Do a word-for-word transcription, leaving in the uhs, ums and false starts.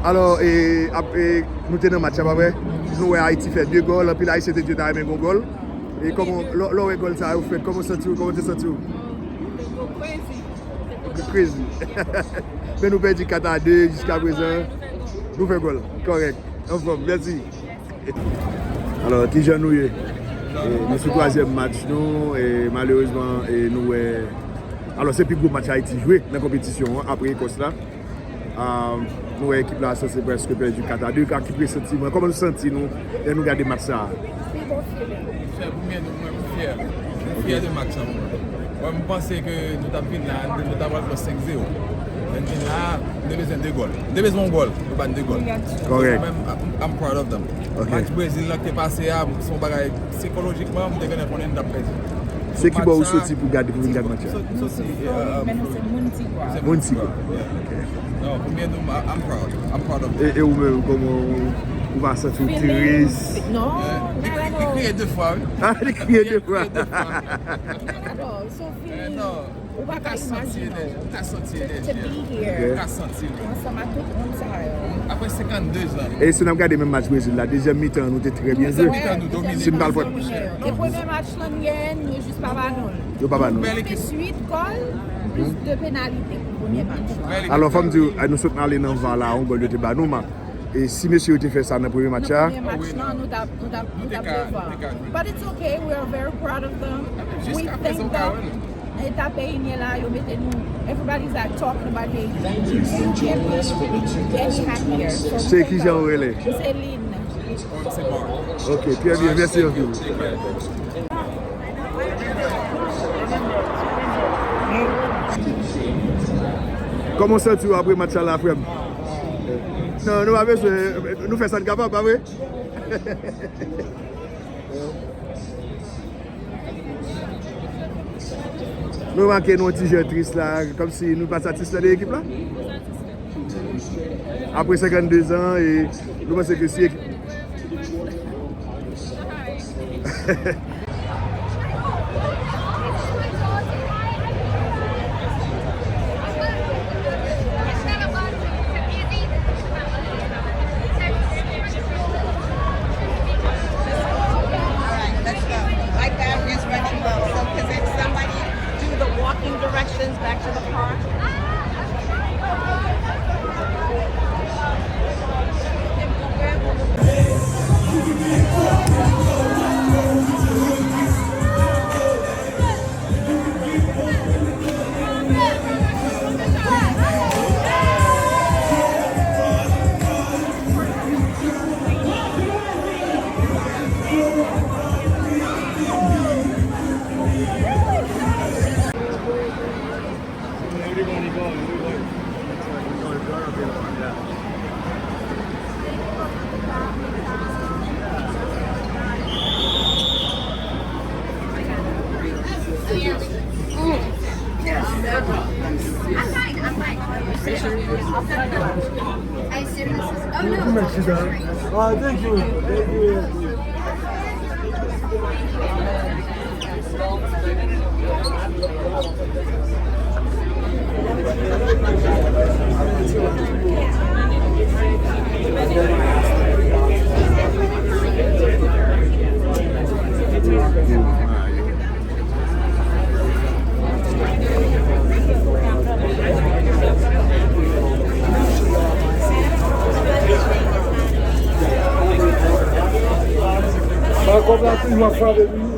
Alò, e, ap, e, nou te nan match la, pa vre? Nou wè Ayiti fè de gòl, anpil Ayisyen te di yo ta renmen gon gòl. E kòman, lè, lè w wè gòl sa yo fèt, kòman w santi w, kòman w te santi w? Crazy. Men nou pèdi kat a de jiska prezan. Nou fè gòl. Kòrèk. Anfòm, mèsi. Alò, kijan nou ye? E, nou sou twazyèm match nou, e malerezman, e nou wè, alò, se pi gwo match Ayiti jwe nan konpetisyon an, apre Ekòs la. A, nou wè ekip la sanse prèske pèdi kat a de. Ka ki presantiman? Kòman nou santi nou lè nou gade match sa a? Pi bon feeling. Fè premye nou, mwen, mwen fyè. Mwen fyè de match lan, mwen. Mwen, m panse ke nou t ap vin la, nou t ap al fè senk zewo. Men vin la, nou te bezwen de gòl. Nou te bezwen yon gòl, nou ba n de gòl. Kòrèk. Mwen menm, I'm, I'm proud of them. Ok. Match Brezil la ki te pase a, se yon bagay sikolojikman, m te gentan konnen n t ap pèdi. Se ki bò ou soti pou gade, pou vin gade match la? Soti, soti, euh, men nou se moun Tigwa. Moun Tigwa. Yeah. Ok. Non, pou mwen, nou, I'm proud. I'm proud of them. E, e ou menm, kòman ou, ou pa santi w tris? Non, non, non. Li kriye de fwa, wi. Ah, li kriye de fwa. Li kriye de fwa. Atò, se yon feeling. Ou pa ka imajine. Ou ka santi enerji a. To be here. Ou ka santi l. Ansanm ak tout moun sa yo. Apre senkannde zan. E si n ap gade menm match Brezil la, dezyèm mitan, nou te trè byen jwe. Dezyèm mitan, nou domine. Si n pa l pran. E premye match lan, nou jis pa ba nou l. Yo pa ba nou. Bèl ekip. Ensuite, gòl, plis de penalite pou premye match lan. Alò, fò m di w, nou sot ale nan va la, yon gòl yo te ba nou, ma. E si mesye yo te fè sa nan premye match la? Nan premye match lan, nou t ap, nou t ap, nou t ap devan. But it's okay, we are very proud of them. We thank them. Eta peyi n ye la, yo mete nou, everybody's like talking about Haiti. You can't be any happier. So we thank them. Se kijan w rele? Celine. Ok, trè byen, mèsi anpil. Kòman w santi w apre match la, frè m? Non, nou pa bezwen, nou fè sa n kapab, pa vre? Nou remake nou yon ti jan tris la, kòmsi nou pa satisfè de ekip la. Apre senkannde zan, e nou panse ke si ekip. All right, let's go. My bad is running low. So, can somebody do the walking directions back to the car? I'm fine, I'm fine. I assume this is, oh no, it's on the screen. Ah, thank you. Thank you. Mwen kontan toujou ap frape pou li.